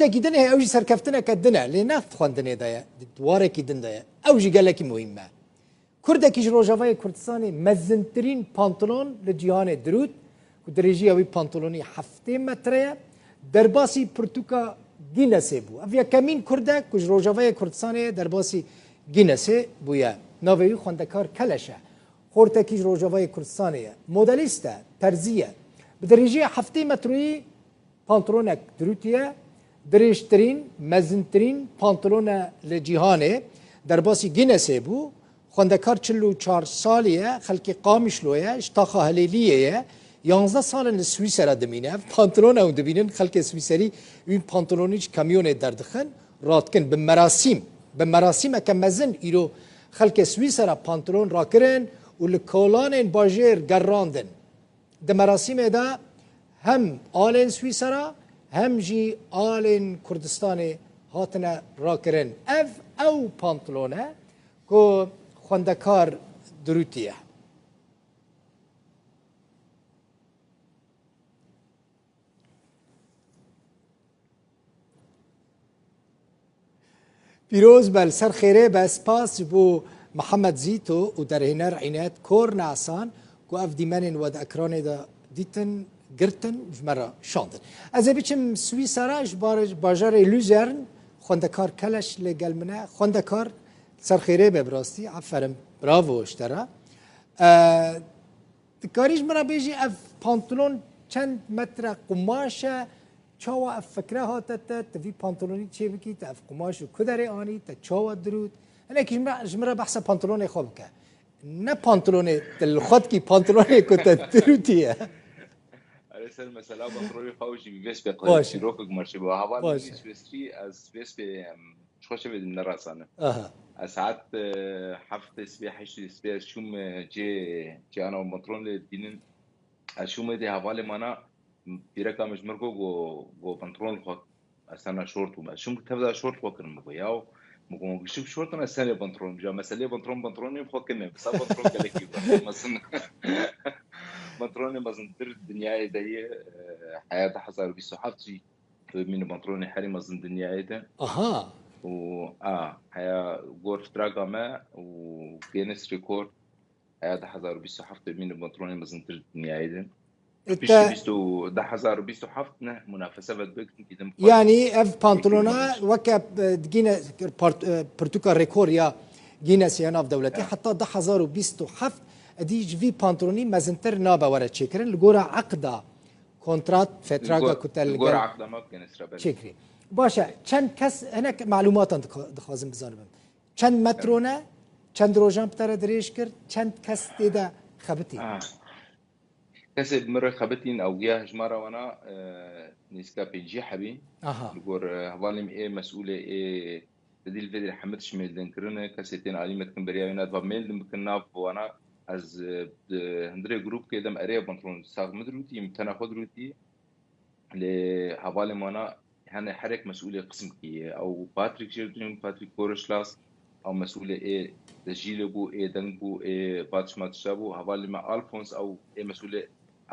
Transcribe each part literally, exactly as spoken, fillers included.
Tiştekî din heye, ew jî serkeftineke din e, lê ne xwendinê de ye, di warekî din de ye. Ew jî gelekî muhîm e. Kurdekî ji Rojavayê Kurdistanê mezintirîn pantolon li cîhanê dirût, ku dirêjiya wî pantolonî heftê metre ye, derbasî pirtûka Guinnessê bû. Ev yekemîn Kurd e ku ji Rojavayê Kurdistanê derbasî Guinnessê bûye. Navê wî xwendekar Keleş e. Xortekî ji Rojavayê Kurdistanê ye. Modelîst e, terzî ye. Bi dirêjiya heftê metroyî pantolonek dirûtiye. Dirêjtirîn, mezintirîn pantolone li cîhanê derbasî Guinnessê bû. Xwendekar çil û çar salî ye, xelkê Qamişlo ye, ji taxa Helêliyê ye. Yanzdeh sal in li Swîsera dimîne. Ev pantolon ew dibînin, xelkê Swîserî wî pantolonî ji kamyonê derdixin, radikin. Bi merasîm, bi merasîmeke mezin îro xelkê Swîsera pantolon rakirin û li kolanên bajêr gerrandin. Di merasîmê de hem alên Swîsera hem jî alên Kurdistanê hatine rakirin. Ev ew pantolon e ku xwendekar dirûtiye. Pîroz be, li ser xêrê be, spas ji bo Mihemed Zîto û derhêner Înet Kornasan ku ev dîmenên we di ekranê de dîtin, girtin û ji me re şandin. Ez ê biçim Swîsera, ji bar-, bajarê Luzern, xwendekar Keleş li gel min e. Xwendekar, li ser xêrê be bi rastî, aferin, bravo ji te re. E, Dikarî ji min re bêjî ev pantolon çend metre qumaş e? Çawa ev fikre hate te? Tu vî pantolonî çêbikî, te ev qumaş ji ku derê anî, te çawa dirût? Hinekî ji min re, ji min re behsa pantolonê xwe bike. Ne pantolonê tu li xwe dikî, pantolonê ku te dirûtî ye. Erê, ser mesela pantolonê xwe jî vê spê Baş e. çîrokek me çêbû. Hevalên Baş e. Swêsrî ez vê spê, em, Ji xwe çi bêdim, ne rasane. Aha. Ez saet, e, heftê sibê, heştê sibê ez çûm, e, cê, cê ana pantolon lê dibînin. Ez çûm êdî hevalê mana, pîreka min ji min got, got, got pantolon li xwe, ez tena şort bûm. Ez çûm tev de şort xwe kirim, min got, yaw, min got, gişik şort in, ez tenê pantolon bûm. Ya meselê pantolon, pantolonê xwe kirine, bi ser pantolon gelekî xwe, mezin. Pantolonê mezintir dinyayê de ye, e, heya du hezar û bîst û heft jî. Tu mînî pantolonê herî mezin dinyayê de. Aha. Û, a, heya gor fitraka me û Guinness Record heya du hezar û bîst û heft mînî pantolonê mezintir dinyayê de. E, Piştî te bîst û, du hezar û bîst û heft ne, munafese vedbek, çunkî din Yani ev pantolona Peki, weke, e, Guinness, part-, e, pirtûka rekor ya Guinness ya nav dewletî, Ha. heta du hezar û bîst û heft edî ji vî pantolonî mezintir nabe were çêkirin. Li gora eqda kontrat, fetraga Li gor-, ku te li li gor gel eqda me bi Guinness re, belê. Çêkirî. Baş e, çend kes, hinek malûmatan dixwa-, dixwazim bizanibim. Çend metro ne? Çend rojan bi te re dirêj kir? Çend kes tê de xebitî? Ah. Kesê bi min re xebitîn, ew giya hejmara wana, e, nêzîka pêncî hebî. Aha. Li gor, e, hevalên ê mesûlê ê Di dîl vê dîl hemî tişt mêldin kirine, kesê tên alî me dikin beriya wê ne, diva mêldin bikin nav wana, ez, e, di hundirê grûpkê dem erê pantolon sax min dirûtî, min tena xwe dirûtî. Lê hevalên wana hene herek mesûlê qismkî ye. Ew Patrick jê dibînin, Patrick Koroşlas, ew mesûlê ê tejîlê bû, ê deng bû, ê vatişma tişta bû. Hevalê me Alfons, ew ê mesûlê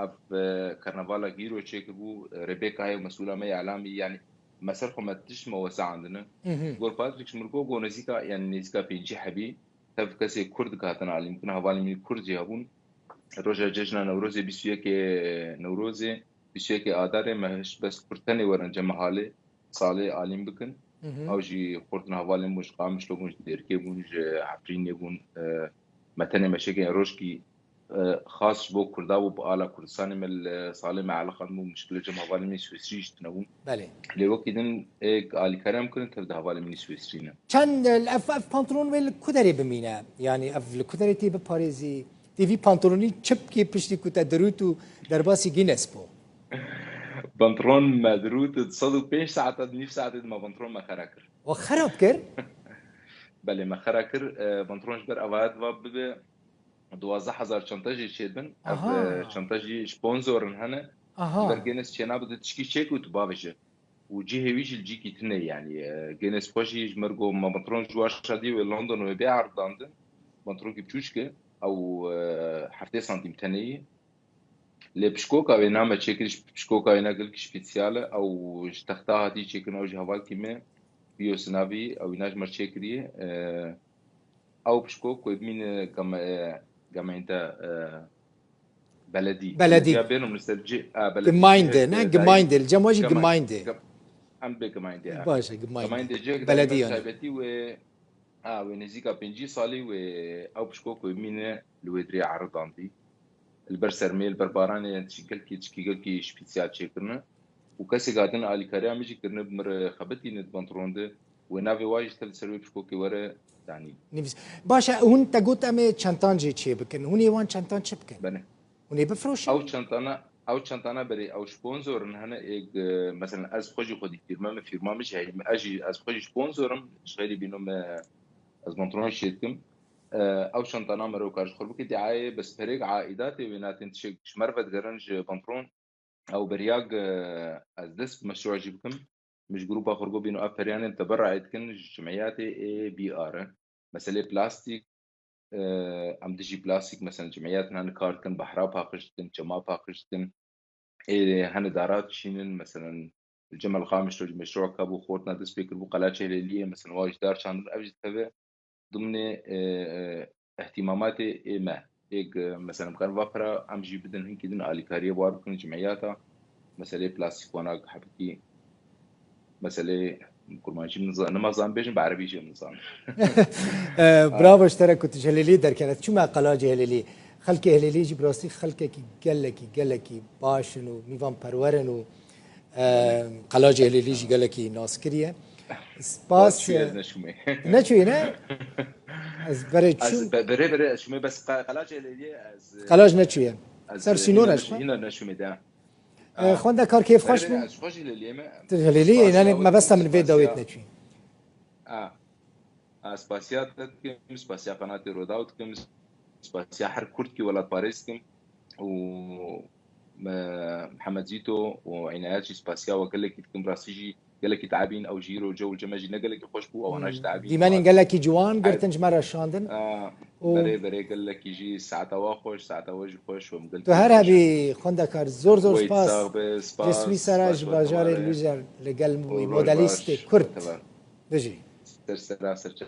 ev, e, karnavala Gîro çêkiribû. Rebecca ye mesûla me ya elamî, yanî me ser xwe me tişt me wesa andine. Mhm. Gor Patrick ji min got, got nêzîka, yanî nêzîka pêncî hebî, tev kesê Kurd dihatin alî bikin, hevalên min Kurd jî hebûn. Roja cejna Newrozê, bîst û yekê Newrozê, bîst û yekê Adarê, me hişt bes Kurd tenê werin cem mehalê, salê alî bikin. Mhm. Ew jî xortin hevalên bûn, ji Qamişlo bûn, ji Dêrikê bûn, ji Efrînê bûn, e, me tenê meşekên rojkî e, xas ji bo Kurda bû, bi ala Kurdistanê me li salê me eleqan bû, muşkile cem hevalên min Swêsrî jî tune bûn. Belê. Lê wekî din ê alîkariya min kirin, tev de hevalên min Swêsrî ne. Çend, e, ev, ev pantolon wê li ku derê bimîne? Yanî ev li ku derê tê biparêzî? Tê vî pantolonî çi bikî piştî ku te dirût û derbasî Guinness bû? Pantolon me dirût, di sed û pênc saeta, di nîv saetê de me pantolon me xera kir. We xera kir? Belê, me xera kir. E, pantolon ji ber evaya diva bibe, duwazdeh hezar çanta jî çêdibin. Ev, Aha. e, çanta jî sponsor in hene. Aha. Ji ber Guinness çênabe, tu tişkî çêkî û tu bavêje. Û cihê wî jî li cîkî tune ye, yanî, e, Guinness xwe jî ji mir got, me pantolon ji wan şadî wê London wê bê erdandin. Pantolonkî biçûçik e, ew, e, heftê santîm tenê ye. Lê pişkoka wê name çêkirî, pişkoka wê ne gelkî spesiyal e, ew ji texta hatî çêkirin, ew ji hevalkî me, Piyo Sinavî, ew îna ji me çêkiriye. E, ew pişkok ku bimîne gem-, e, gemeinde, e, beledî. Beledî. Ya bênim li ser cî, e, beledî Gemeinde, cihê, ne? e, Gemeinde. Li cem we jî Geme-, Gemeinde. Gem-, em bê Gemeinde, e. Baş e, Gemeinde. Gemeinde cihê Beledî taybetî yani. Wê Ha, wê nêzîka pêncî salî wê ew pişko ku mîne li wê dirê eridandî. Li ber sermê, li ber baranê, gelkî tişkî gelkî spesiyal çêkirine. Û kesê hatin alîkariya min jî kirine, bi min re xebitîne di pantolon de. Wê navê wa jî tev li ser wê pişkokê were danî. Nivîs. Baş e, hûn te got em ê çentan jê çê bikin. Hûn ê wan çentan çi bikin? Bene. Hûn ê bifroşin? Ew çentana, ew çentana berê, ew sponsor in hene êk, e, mesela ez xwe jî xwedî fîrme min, fîrma min jî heye. Ez jî, ez xwe jî sponsor im, ji xeyrî bîno me, ez pantolon çêdikim. E, ew çentana mero kar ji xwe bike diyayê, bes perêk aîdatê wê natin tişek ji mer vedigerin ji pantolon. Ew beriyag, e, ez dest bi meşruwa jî bikim. Min ji grûpa xwe re got bîno ev peryanên teberruê dikin ji cimiyatê ê B R. Meselê plastîk, e, em dijî plastîk, mesela cimiyat hene kar dikin, behra paqij dikin, çema paqij dikin. Ê hene dara dişînin, mesela li Cemel Qamişlo ji meşruwa kabû xortina dest pê kiribû, Qelaçê Hêlêliyê, mesela wa ji dar çandin, ev jî teve dimnê, e, e, ihtimamatê ê me. Êk, e, mesela, em karin va pira em jî bidin hinkî din alîkariyê war bikin cimiyata. Meselê plastîk wana hebitî. Meselê kurmancî min zan-, nima zan bêjin, bi erebî jî min zan. E, bravo ji te re ku tu ji Hêlêliyê derkeve. Çûme Qelacê Hêlêliyê. Xelkê Hêlêliyê jî bi rastî xelkekî gelekî, gelekî baş in û mîvan perwer in û, e, Qelacê Hêlêliyê jî gelekî naskirî ye. Spas. Çûye, e, ez neçûme. Neçûye, ne? Ez berê çûm. Ez be-, berê, berê ez çûme, bes Qe-, Qelacê Hêlêliyê ez, e, Qelac neçûye. Ez, Ser e, sînor hîna e. Neç-, hîna neçûme de. E, xwendekar kêfxweş bû. Berê, berê, ez xwe jî Hêlêliyê me. Tu Hêlêliyê, yani, mebesta min vê dawêt neçûyî. A. A, spasiya te dikim, spasiya qenatê Rodaw dikim, spasiya her kurdkî welatparêz dikim û me, Mihemed Zîto û Înayet jî spasiya we gelekî dikim, rastî jî gelekî te'bîn, ew jî îro cew li cem me jî ne gelekî xweş bû, ewana jî te'bîn. Dîmenên gelekî ciwan girtin ji me re şandin. A, û berê, berê gelekî jî saeta we xweş, saeta we jî xweş, we min gelekî xweş. Tu her hebî xwendekar, zor zor spas. Sax be, spas. Ji Swîsera, ji bajarê Lûzer li gel modelîstê kurd. Bijî. Ser sera, ser çav.